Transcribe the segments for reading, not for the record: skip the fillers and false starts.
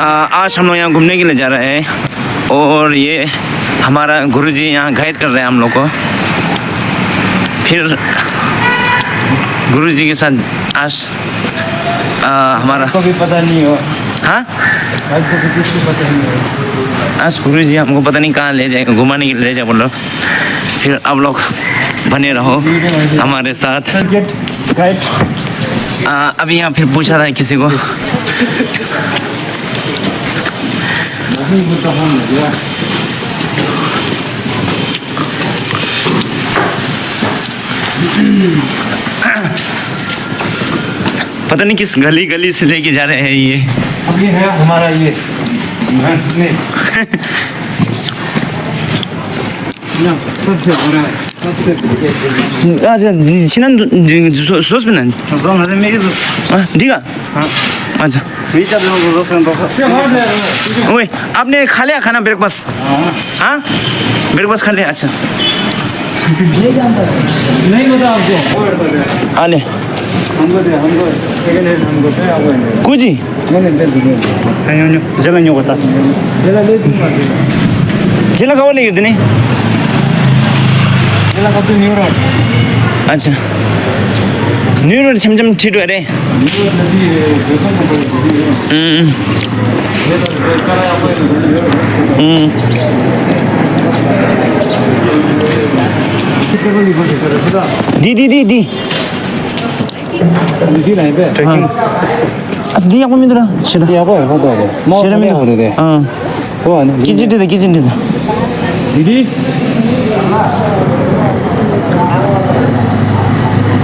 आज हम लोग यहाँ घूमने के लिए जा रहे हैं और ये हमारा गुरुजी यहाँ गाइड कर रहे हैं हम लोग को। फिर गुरुजी के साथ आज हमारा को भी पता नहीं हो। हाँ, आज को भी कुछ पता नहीं हो। आज गुरुजी हमको पता नहीं कहाँ ले जाएगा, घुमाने के लिए ले जाए बोलो। फिर आप लोग बने रहो हमारे साथ। अभी यहाँ फिर पूछा था किसी को। पता नहीं किस गली गली से लेके जा रहे हैं ये। अब ये है हमारा ये सबसे बड़ा अच्छा 지난 소스는 네가 अच्छा ओए आपने खा लिया खाना ब्रेकफास्ट? हाँ ब्रेकफास्ट खा लिया। अच्छा नहीं पता आपको? आले हमको सेकंड हैंड हमको पे आपको कुछ मैंने दे दिया। जला नहीं होता, जला ले दूंगा। जिला कवर नहीं गिरती नहीं। जला कब तो न्यू रोड। अच्छा न्यू रोड छमछम ठीक है रे। न्यू रोड नदी देखो ना बड़ी ये तो बेकार है आपको। दी इसी लाइन पे ट्रैकिंग। अच्छा दी आपको मिल रहा चलो ये आपको हो तो चलो मिल हो दे। हाँ वो आने किचन दे दीदी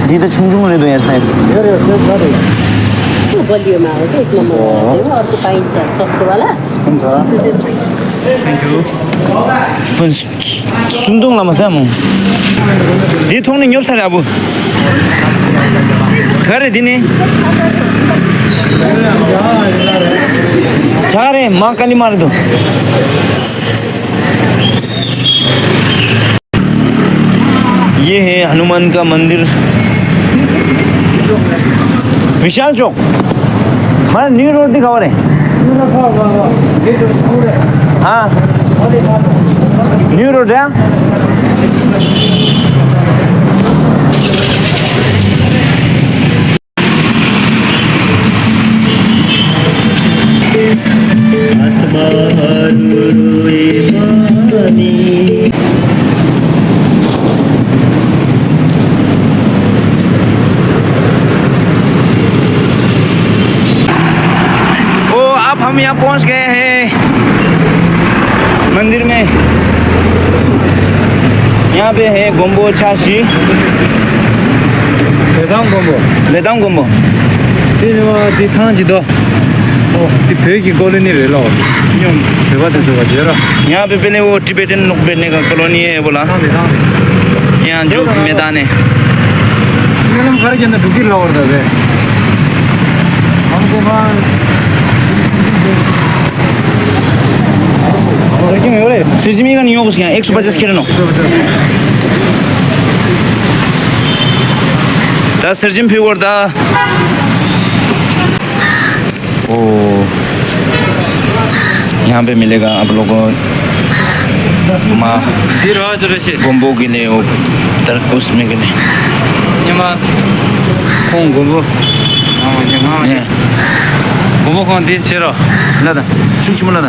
दी तो छुंझुंग ले दो यार साइज। बलियोमा हो क्या, एक नम्बर वाला चाहिँ हो, अर्को पाइन्छ सस्तो वाला त्यो चाहिँ छैन। पण सुन्दुङ लामा छ म दी थोंने न्योप सारे अब घरे दिने चारे मां काली मार दो। ये है हनुमान का मंदिर विशाल चौक। हमारा न्यू रोड दिखा रहे हाँ न्यू रोड है। हम यहाँ पहुँच गए हैं मंदिर में। यहाँ पे है गोम्बो छाशी वेदांग गोम्बो 이 타는지도 이 벽이 걸리니를 러 좀 배받아서 가지라 यहाँ पे पहले वो टिबेटन लोग बैठने का कॉलोनी है बोला। यहाँ जो मैदान है 이거는 가르치 않는 두기를 나오다 왜 아무거나 이렇게 요래 सिजमी का नहीं हो उसके यहाँ 150 किलो 다 सर्जिम फिर वर्दा ओ यहाँ पे मिलेगा आप लोगों को माँ गोम्बो के लिए वो उसमें के लिए 공부 예. 공부건 뒤치러 나다 숙취물 나다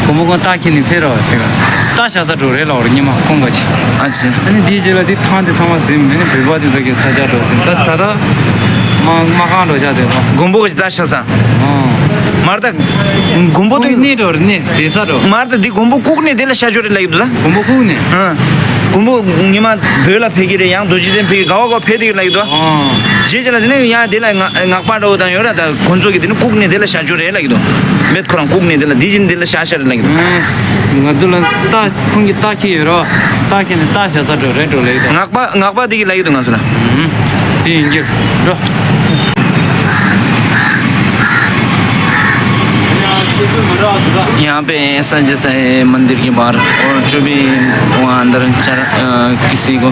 공부건 딱히는 필요 제가 따셔서 조래라 우리님아 건 거지 아치 아니 뒤지러 뒤 타한테 상관없으면 맨날 불받은 저기 사자로 다다 막아로 자대 गोम्बो को दाशा मारता गोम्बो तो 니 니 대사로 मारता दी गोम्बो कुक नहीं देला शाजोरे लगी तुला 공부 후네 हाँ गोम्बो निमा भेला फेगी रे यहाँ दोजी दिन फेगी गाँव गाँव फेदी लगी तो जे चला दिन यहाँ देला नाकपाड़ होता है योरा ता कौन सो की दिन कुक नहीं देला शाजोरे लगी तो मेट खुरां कुक नहीं देला दीजिन देला शाशर लगी तो 나들은 따 공기 따키로 따키는 따셔서 조래로 레이도 नाकपा दी लगी तो गाँव 이 이제 로 यहाँ पे ऐसा जैसा है मंदिर के बाहर और जो भी वहाँ अंदर किसी को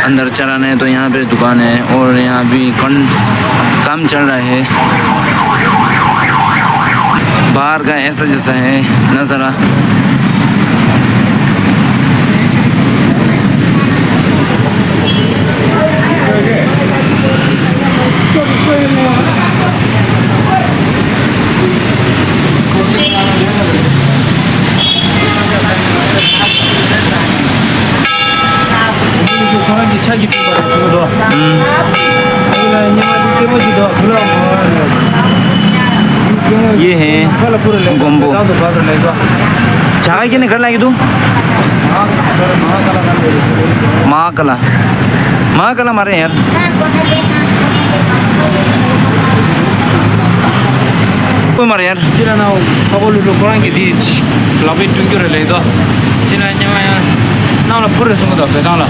अंदर चलाना है तो यहाँ पे दुकान है और यहाँ भी काम चल रहा है। बाहर का ऐसा जैसा है नज़ारा। ये है गोम्बो चाय के निकल लगी तू महाकला महाकला मारे यार कोई मारे यार Sila na ako lulukuran ki di labit tungkyo re ito. Sila niya maya na wala pura sungo da pedang la.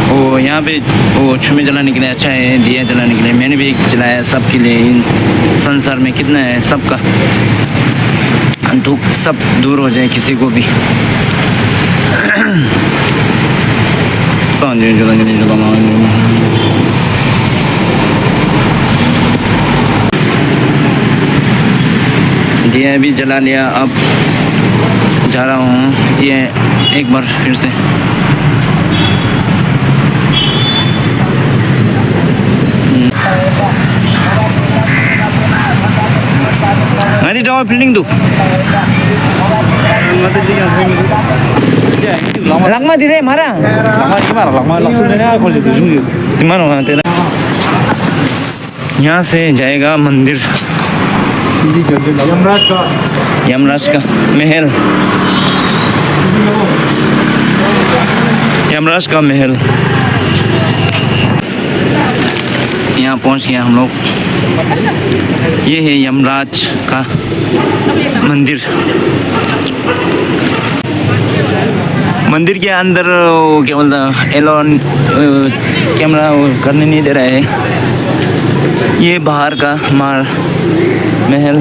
ओ यहाँ पे वो छुमे जलाने के लिए अच्छा है, दिया जलाने के लिए मैंने भी एक जलाया सबके लिए। इन संसार में कितना है, सबका दुख सब दूर हो जाए किसी को भी। दिया भी जला लिया, अब जा रहा हूँ ये एक बार फिर से। nanti daw feeling tu lakma dire mara Lakma langsung na ako dito jungi. dimana वहाँ तेरा यहाँ से जाएगा मंदिर यमराज का महल, यमराज का महल। यहाँ पहुँच गया हम लोग। ये है यमराज का मंदिर। मंदिर के अंदर क्या बोलता एलोन कैमरा करने नहीं दे रहा है। ये बाहर का महल।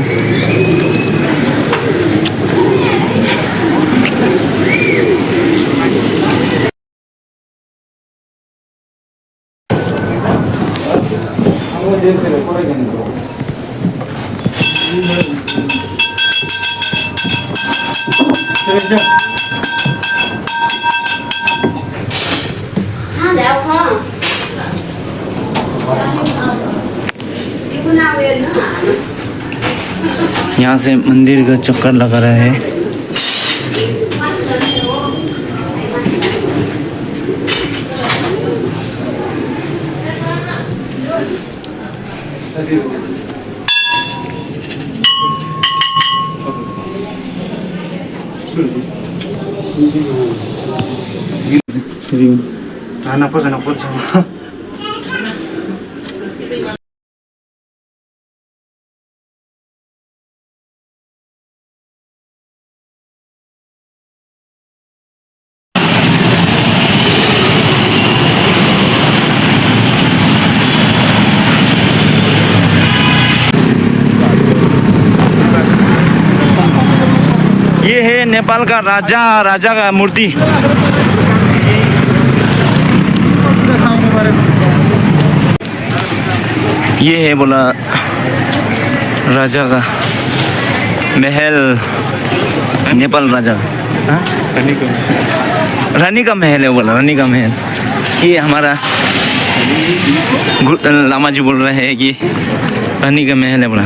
यहाँ से मंदिर का चक्कर लगा रहा है। Anak pun sama. ये है नेपाल का राजा का मूर्ति। ये है बोला राजा का महल, नेपाल राजा रानी का महल है बोला, रानी का महल। ये हमारा लामा जी बोल रहे हैं कि रानी का महल है बोला।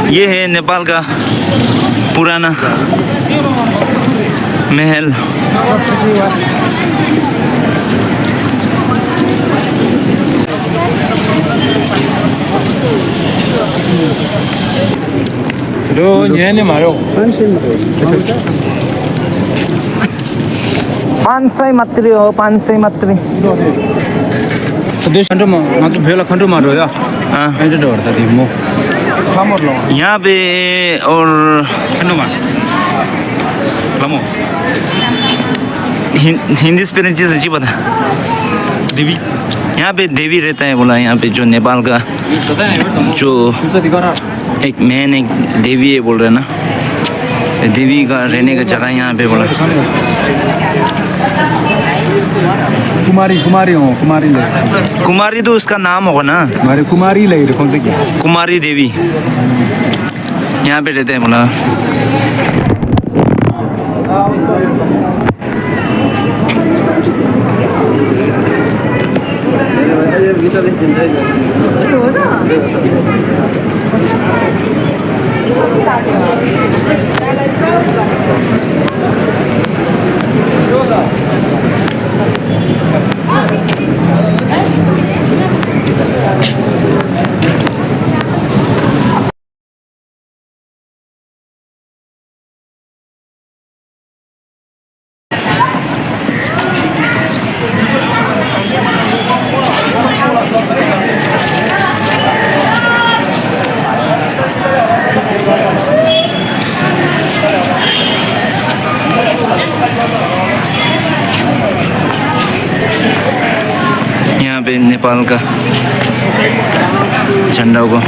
ये है नेपाल का पुराना महल। ये नहीं मारो 500 मात्र हो 500 मात्र तो देश खंडो में ना तो भेला खंडो मारो या हाँ ऐसे डर था दिमो खामर लो यहाँ पे और खंडो मार लमो हिंदी स्पेलिंग चीज़ अच्छी पता देवी यहाँ पे देवी रहता है बोला यहाँ पे जो नेपाल का पता है जो सुसा दिखा रहा एक मैन एक देवी है बोल रहे ना देवी का रहने का जगह यहाँ पे बोला कुमारी हो कुमारी ले कुमारी तो उसका नाम होगा ना हमारे कुमारी ले कौन से क्या कुमारी देवी यहाँ पे रहते हैं बोला यहाँ पे नेपाल का झंडा को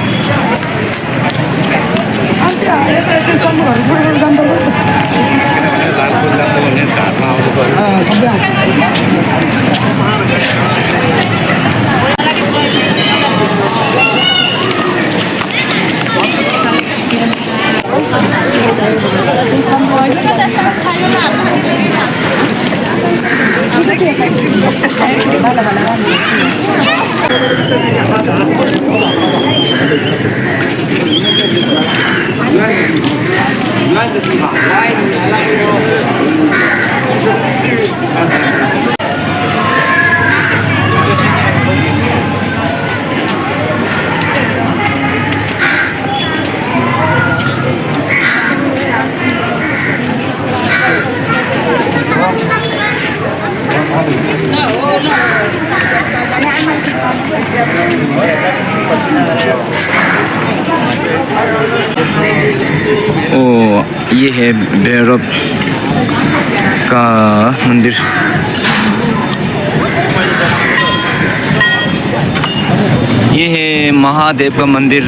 ओ ये है भैरव का मंदिर ये है महादेव का मंदिर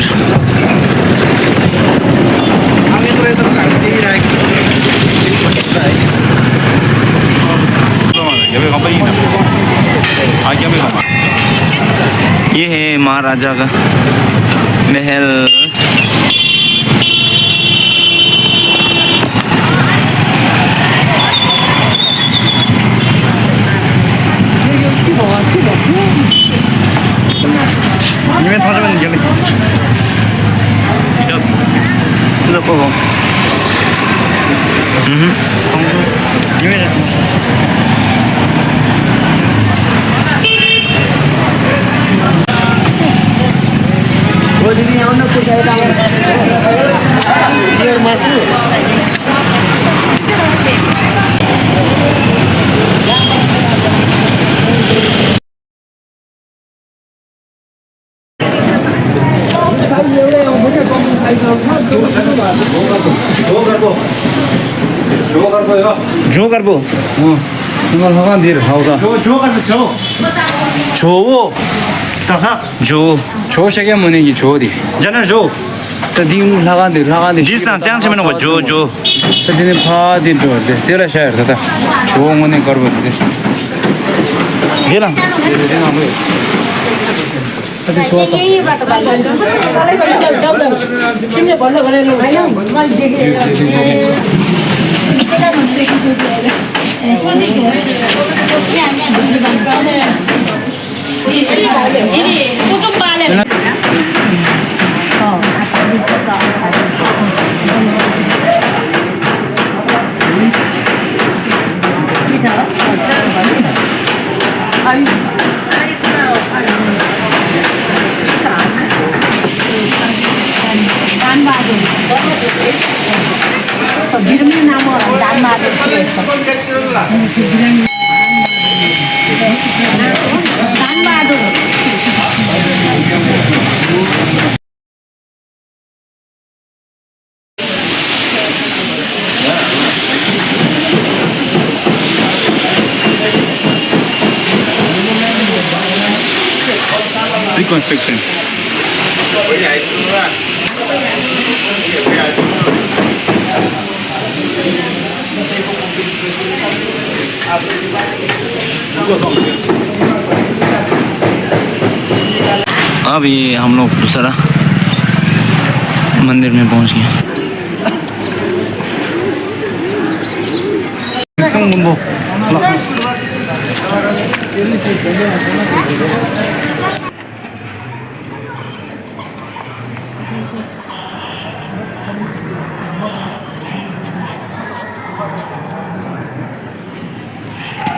ये है महाराजा का महल 이면 터지면 여기 이거 보고 이면 वो दीदी यहाँ ना कुछ आएगा ये मासू जो कर बो 이걸 하간 딜 하우다 조 조 조 세계 문행이 조디 저는 조 또 딩 하간 딜 지스랑 짱 치면 거 조조 또 디네 파디 도데 데라 샤르 다다 조 문행 거르데 걔랑 यही बाटो तिमीले भन्नु भनेर होइन मैले देखेँ Reconstruction. अभी हम लोग दूसरा मंदिर में पहुंच गए।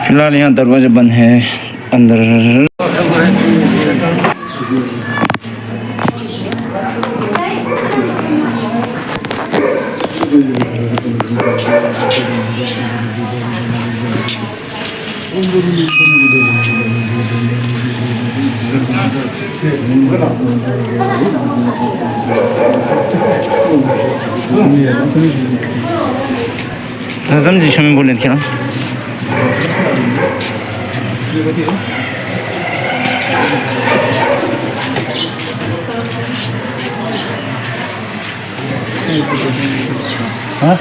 फिलहाल यहाँ दरवाजा बंद है, अंदर समझी शमी बोले थे ना। हाँ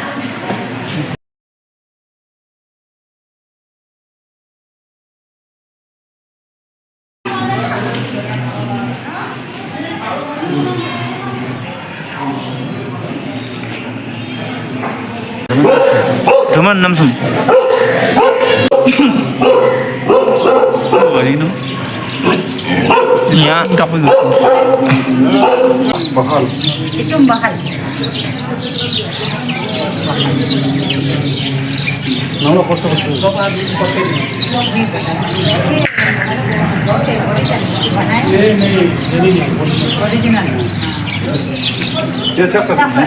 teman langsung ini ya kapan Itu bakal. Nama kosa kosa.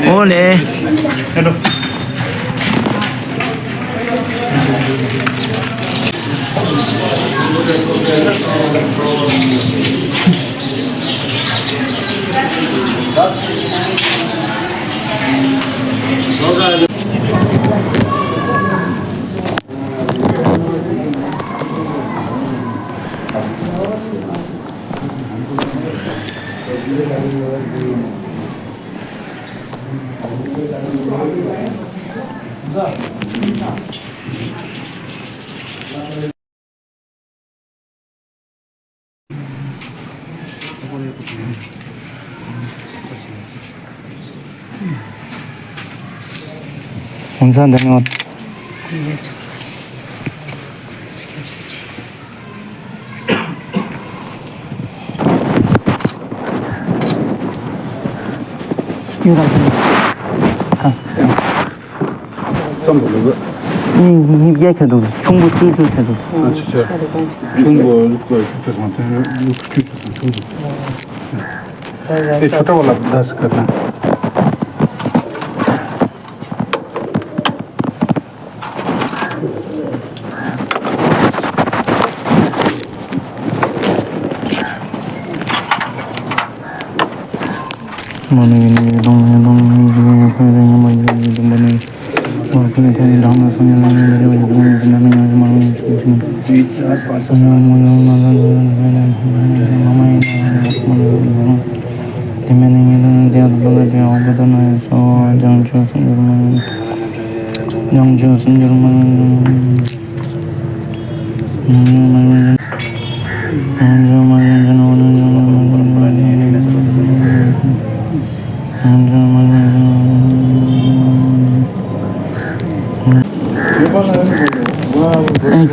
boleh. Hello. हुन्छ धन्यवाद। 이게 해도 충분 쭈쭈해도. 아 진짜. 충분 그 죄송한데 충분. ये छोटा वाला 10 करना।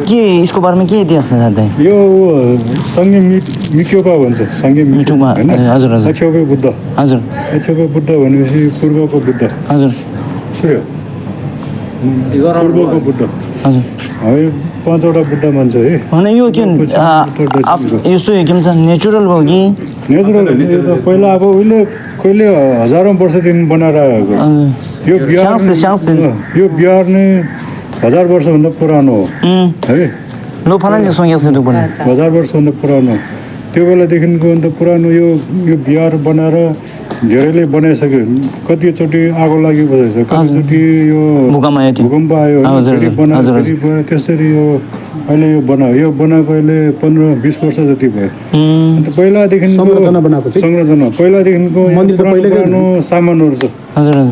के इसको बारे में के इतिहास चाहते हैं? यो संगे मिक्योपा भन्छ संगे मिठोबा हैन हजुर हजुर अक्षोभ्य बुद्ध हजुर अक्षोभ्य बुद्ध भनेपछि पूर्वको बुद्ध हजुर सुर्य पूर्वको बुद्ध हजुर है पाँचवटा बुद्ध मान्छ है होइन यो के यस्तो के भन्छ नेचुरल भयो कि नेचुरल यो त पहिला अब उहिले कहिले हजारौँ वर्षदेखि बनाएर आएको यो बिहार साँच्चै यो बिहार नै 1000 वर्षभन्दा पुरानो हो है नो फलान सोंगे से दुबन 1000 वर्षभन्दा पुरानो त्यो बेलादेखिको अन्त पुरानो यो बिहार बनाएर धेरैले बनाइसक्यो कतिचोटि आगो लागि बसेछ कतिचोटि यो भूकम्प आयो थियो भूकम्प आयो फेरि बनायो फेरि त्यसरी यो अहिले यो बनाएको अहिले 15-20 वर्ष जति भयो अन्त पहिलादेखिको संरचना पहिलादेखिको पुरानो सामानहरू छ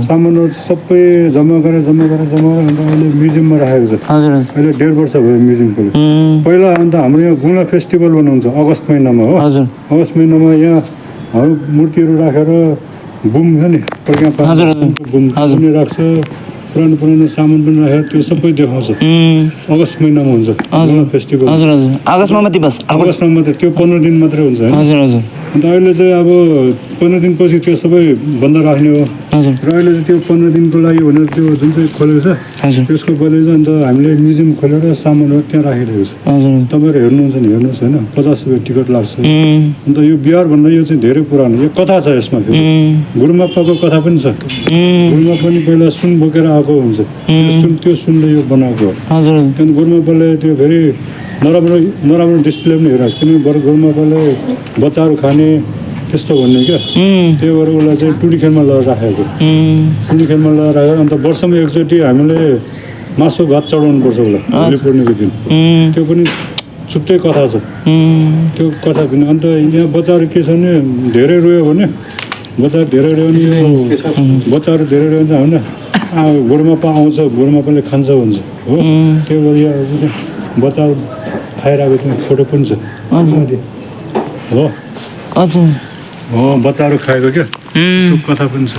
सामानहरू सबै जम्मा गरेर अन्त अहिले म्युजियममा राखेको छ अहिले 1.5 वर्ष भयो म्युजियम खोल्यो पहिला अन्त हाम्रो यहाँ गुल्मा फेस्टिभल बनाउँछ अगस्त महिनामा हो अगस्त महिनामा यहाँ मूर्तिहरू राखेर बुम छ नि बुम पनि राख्छ पुरानो सामान पनि राखेर त्यो सबै देखाउँछ अगस्त महिनामा हुन्छ गुल्मा फेस्टिभल अगस्तमा मात्रै बस अगस्तमा मात्रै त्यो 15 दिन मात्रै हुन्छ अन्त अहिले चाहिँ अब 15 दिनपछि त्यो सबै बन्द राख्ने हो र अहिले चाहिँ त्यो 15 दिनको लागि भनेर त्यो जुन चाहिँ खोलेको छ त्यसको बदली चाहिँ अन्त हामीले म्युजियम खोलेर सामानहरू त्यहाँ राखिरहेको छ तपाईँहरू हेर्नुहुन्छ नि हेर्नुहोस् होइन 50 रुपियाँ टिकट लाग्छ अन्त यो बिहार भन्दा यो चाहिँ धेरै पुरानो यो कथा छ यसमा फेरि गुरुमाप्पाको कथा पनि छ गुरुमा पनि पहिला सुन बोकेर आएको हुन्छ त्यो सुनले यो बनाएको हो त्यहाँदेखि गुरुमाप्पाले त्यो फेरि नराम्रो दृष्टिले पनि हेरेको छ किनभने गुरुमाप्पाले बच्चाहरू खाने त्यस्तो भन्ने क्या त्यही भएर उसलाई चाहिँ टुडी खेलमा लगेर राखेको टुडी खेलमा लगेर राखेर अन्त वर्षमा एकचोटि हामीले मासु भात चढाउनु पर्छ उसलाई होली पूर्णिमाको दिन त्यो पनि छुट्टै कथा छ त्यो कथा पनि अन्त यहाँ बच्चाहरू के छ भने धेरै रोयो भने बच्चाहरू धेरै रोयो भने बच्चाहरू धेरै रोयो भने होइन गुरुमाप्पा आउँछ गुरुमाप्पाले खान्छ भन्छ हो त्यही भएर यहाँ बच्चाहरू खाइरहेको त्यो फोटो पनि छ हो बच्चाहरू खाएको क्या त्यो कथा पनि छ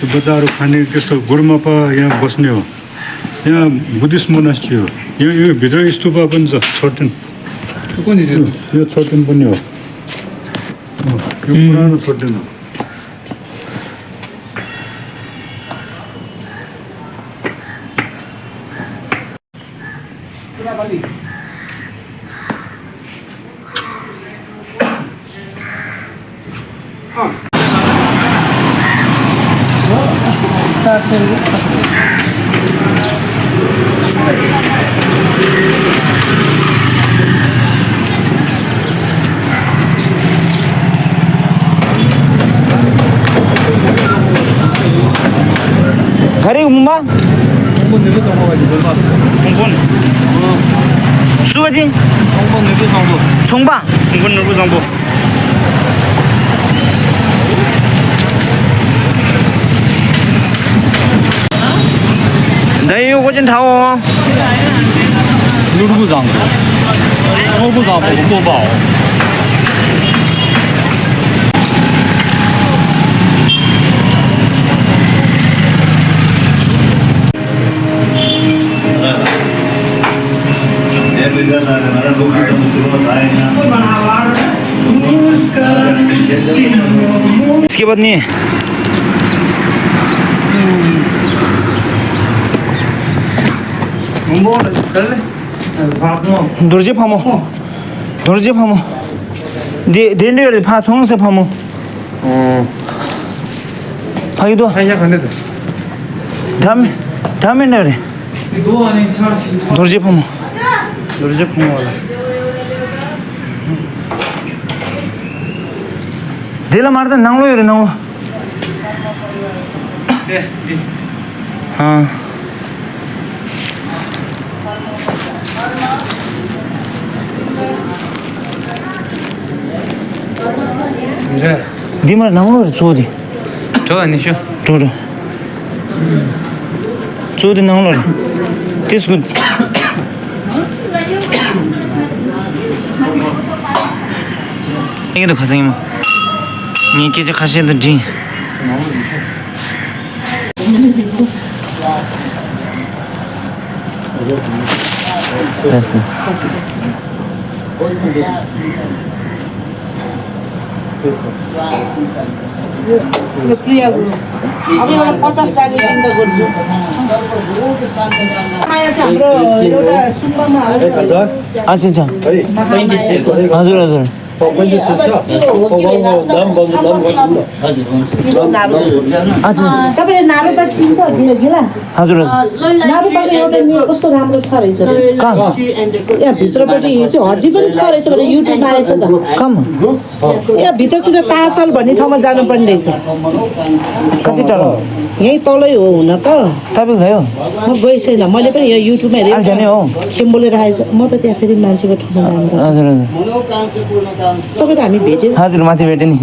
त्यो बच्चाहरू खाने त्यस्तो गुरुमाप्पा यहाँ बस्ने हो यहाँ बुद्धिस्ट मोनास्ट्री हो यो भित्र स्तूपा पनि छ छोर्टिन यो छोर्टिन पनि हो यो पुरानो छोर्टिन हो घरे मुम्बा 수거지? 성보 누구 성보? 송바 송분 누구 송보 네 요거 좀 타오 누구 장보? 성보 장보 뭐 봐? इसके बाद नहीं dorje phamo de le pha thong se phamo phai do dame ne re dorje phamo wala dela marda nanglo yore nanglo ha Dimar nanglo chodi. 저 아니죠? Chodi. Chodi nanglo. This good. 이게도 가상이 뭐. 니 계속 가시는 지. 됐어. यो प्रिय गुरु अब एउटा 50 साली दिन त गर्छु माया चाहिँ हाम्रो एउटा सुम्बामा अच्छा अच्छा हजुर हजुर तपाईँले नारुपा चिन्छ गिला हजुर नारुपाको एउटा नि कस्तो राम्रो छ रहेछ यहाँ भित्रपट्टि त्यो हड्डी पनि छ रहेछ भने युट्युबमा आएछ त कम यहाँ भित्रतिर ताचल भन्ने ठाउँमा जानुपर्ने रहेछ कति टाढो यहीँ तलै हो हुन त तपाईँ गयो म गइ छैन मैले पनि यहाँ युट्युबमा अब जाने हो खेम्बोले राखेको छ म त त्यहाँ फेरि मान्छेको ठाउँमा जानु हजुर हजुर तपाईँ त हामी भेट्यौँ हजुर माथि भेटेँ नि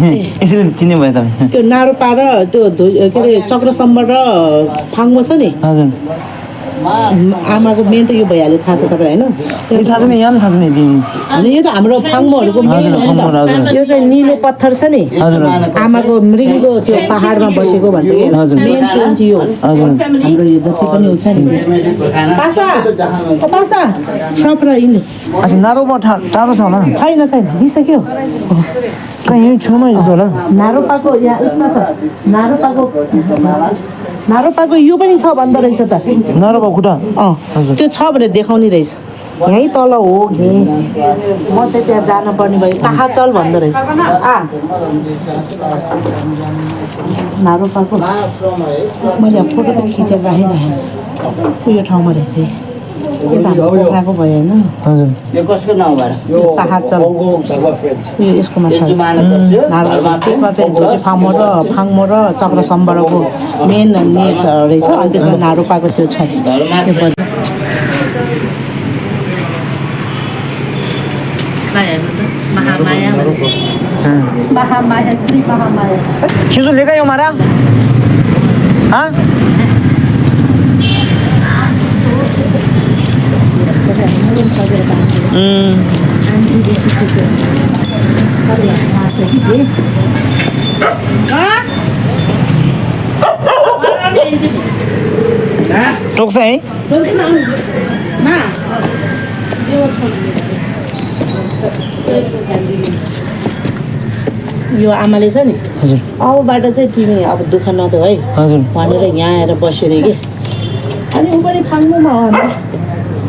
यसरी चिन्ने भयो तपाईँ त्यो नारुपा र त्यो के अरे चक्रसम्म र फाङ्मो छ नि हजुर आमाको मेन त यो भइहाल्यो थाहा छ तपाईँलाई होइन यो थाहा छैन यहाँ पनि थाहा छैन दिदी अनि यो त हाम्रो फाङ्मोहरूको मेन हजुर, हो नि फाङ्मो, हजुर। त यो चाहिँ निलो पत्थर छ नि हजुर हजुर आमाको मृगको त्यो पहाडमा बसेको भन्छ कि हजुर। मेन पोइन्ट चाहिँ यो हो। हजुर हाम्रो यो जति पनि हुन्छ नि त्यसमा पासा ओ पासा सप्रा यिनी अच्छा नारोबा टाढो छ होला छैन छैन दिइसक्यो कहाँ यहीँ छेउमा जस्तो होला नारोपाको यहाँ उसमा छ नारोपाको यो पनि छ भन्दो रहेछ त नारोबा खुट्टा त्यो छ भनेर देखाउने रहेछ यहीँ तल हो घे म चाहिँ त्यहाँ जानुपर्ने भयो ताहाचल भन्दो रहेछ नारोपाको मैले फोटो त खिचेर राखिराखेँ उयो ठाउँमा रहेछ यता हाम्रो पोखराको भयो होइन हजुर यो कसको नाउँबाट यो ताहाचल उयो यसको माछा त्यसमा चाहिँ भोजी फाङ्मो र चक्रसम्बरको मेन नेट रहेछ अनि त्यसमा नारोपाको त्यो छ त्यो बजार महामाया महामाया श्री महामाया खिचो लेगा यो हमारा हाँ टोक्छ है यो आमाले छ नि हजुर अबबाट चाहिँ तिमी अब दुःख नदेऊ है हजुर भनेर यहाँ आएर बस्यो अरे कि अनि ऊ पनि फाङ्मोमा हो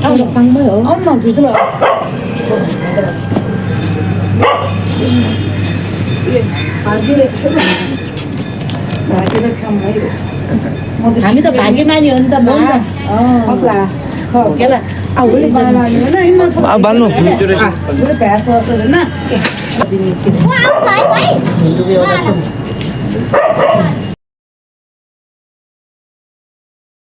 हाम्रो फाङ्मै हो हामी त भाग्यमानी हो नि त अब बाल्नु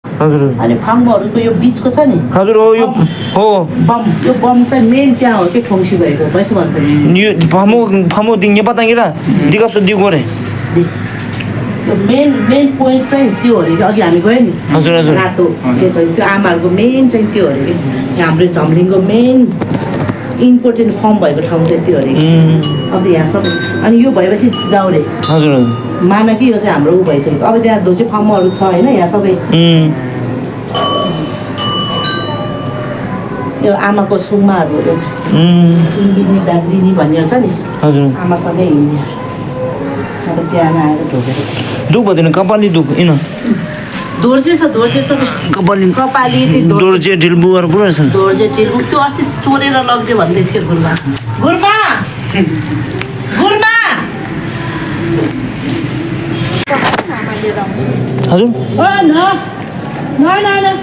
हजुर अनि फाङ्मोहरूको यो बिचको छ नि हजुर हो यो हो बम यो बम चाहिँ मेन त्यहाँ हो कि ठोङ्सी भएको कसो भन्छ नि यो फामो दिङ पताङ्गिरा दिगप्स दिगोरे यो मेन पोइन्ट चाहिँ त्यो हो अरे कि अघि हामी गयो नि हजुर हजुर रातो त्यसमा त्यो आमाहरूको मेन चाहिँ त्यो हो अरे कि हाम्रो झम्लिङको मेन इम्पोर्टेन्ट फर्म भएको ठाउँ चाहिँ त्यो अरे अब यहाँ सब अनि यो भएपछि जाउरे हजुर हजुर मान कि यो चाहिँ हाम्रो ऊ भइसक्यो अब त्यहाँ जो चाहिँ फर्महरू छ होइन यहाँ सबै यो आमाको सुङ्माहरू हो त्यो चाहिँ सिङ्गिनी ब्याग्रिनी भन्ने छ नि हजुर आमासँगै हिँड्ने अब बिहान आएर ढोकेर दुख भन्दैन कपाली दुख इन दोर्जे छ कपाली कपाली दोर्जे ढिल्बुहरू पुरा छ दोर्जे टिल्बु त्यो अस्ति चोरेर लग्यो भन्दै थियो गुरुमा गुरुमा गुरुमा हजुर न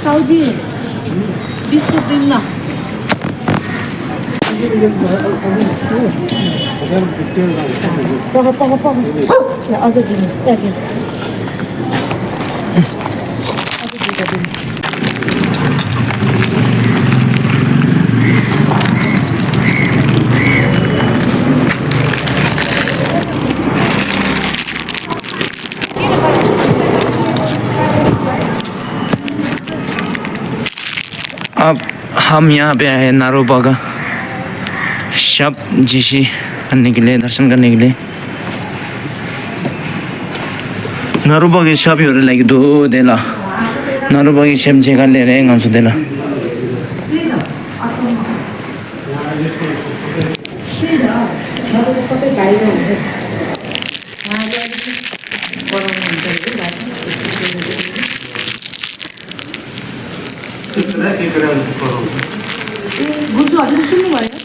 साउजी बिस्कुट दिन्न अझ दिनु अब हम यहाँ पे आए नारोबा का शब जीशी करने के लिए दर्शन करने के लिए नारोबा के शब हो रहे दो देला नारोबा की शब जगह ले रहे हैं हमसे देला गुरुजी हजुरले सुन्नुभयो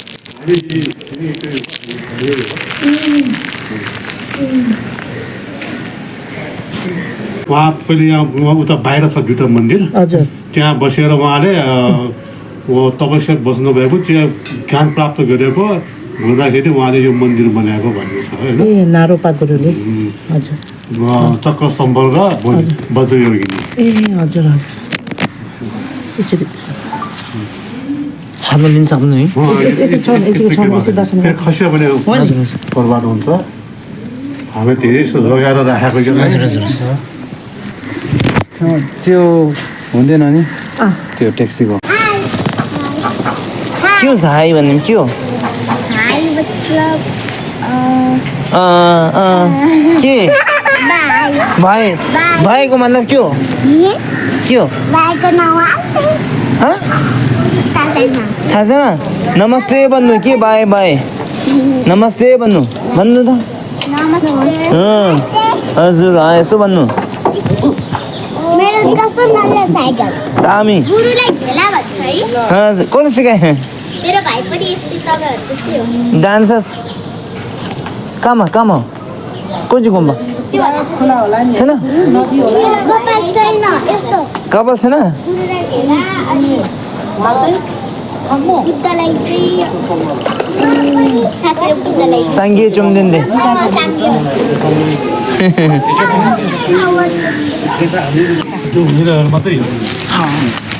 उहाँ पहिले यहाँ उता बाहिर छ भित्र मन्दिर हजुर त्यहाँ बसेर उहाँले तपस्या बस्नुभएको त्यहाँ ज्ञान प्राप्त गरेको हुँदाखेरि उहाँले यो मन्दिर बनाएको भन्ने छ होइन ए नारोपा गुरुले हजुर चक्र सम्बल र वज्रयोगिनी ए हजुर हजुर यसरी हातमा लिन सक्नु है खसियो भने बर्बाद हुन्छ हामी धेरै जस्तो लगाएर राखेको त्यो हुँदैन नि त्यो ट्याक्सीको के हुन्छ हाई भन्ने के हो हाई मतलब के बाई भाइ भाइको मतलब के हो के हो बाईको नाम हाँ थाहा छैन नमस्ते भन्नु के बाई बाई नमस्ते भन्नु भन्नु त हजुर यसो भन्नु मेरो कस्तो नले साइकल दामी गुरुलाई भेला भन्छ है हजुर कसले सिकाए मेरो भाइ पनि यस्तै तपाईँहरू जस्तै हो डान्सर्स कहाँ कोची गुम्बा छैन कपाल छैन यस्तो कपाल छैन गुरुलाई भेला अनि बुद्धलाई चाहिँ थाहा छैन बुद्धलाई साङ्गे चुम्दिन्दे मात्रै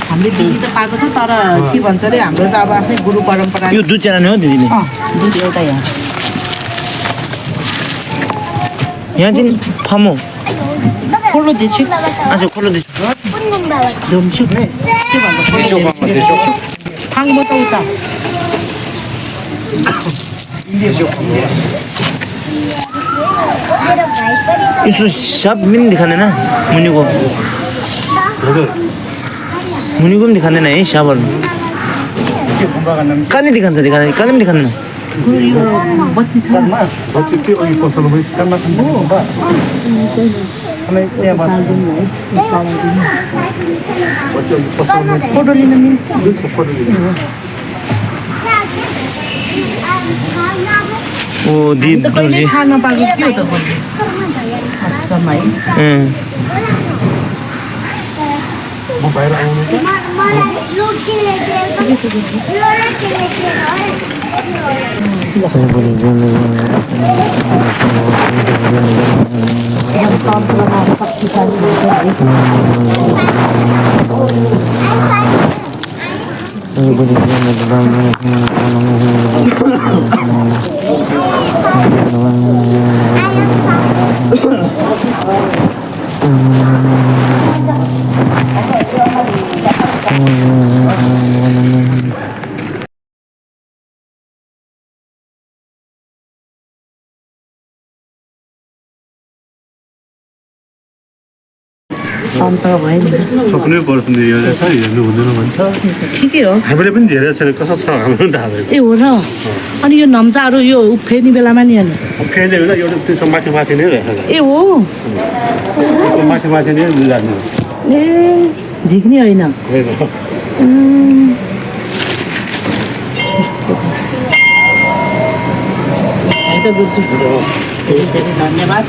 हामीले दिदी त पाएको छ तर के भन्छ अरे हाम्रो त अब आफ्नै गुरु परम्परा यो दुध चेना नै हो दिदीले दुध एउटा यहाँ यहाँ चाहिँ फामो खोलो दिन्छु आज खोलो दिन्छु कुन गुम्बाबाट धुम्छु के भन्छ फाङ्बो त उता मेरो भाइ पनि त यसो सब पनि देखाउँदैन मुनिको मुनिको पनि देखाउँदैन है साबहरू कहिले देखाउँछ कहिले पनि देखाउँदैन गुरु यो बत्ती छ फोटो लिन मिल्छ ओ दिदी त कहिले दुर्जी थाहा नपाएको के हो त भन्ने अचम्म है म बाहिर आउनु त मलाई लोड अन्त भयो नि सक्नै पर्छ नि यो चाहिँ हेर्नु हुँदैन भन्छ ठिकै हो हामीले पनि धेरै छैन कसो छ हाम्रो पनि थाहा छैन ए हो र अनि यो नम्चाहरू यो फेर्ने बेलामा नि हेर्नु केही हुँदा एउटा त्यसको माथि माथि नै रहेछ ए हो माथि माथि नै लाग्ने ए झिक्ने होइन है त गुरुजी धेरै धेरै धन्यवाद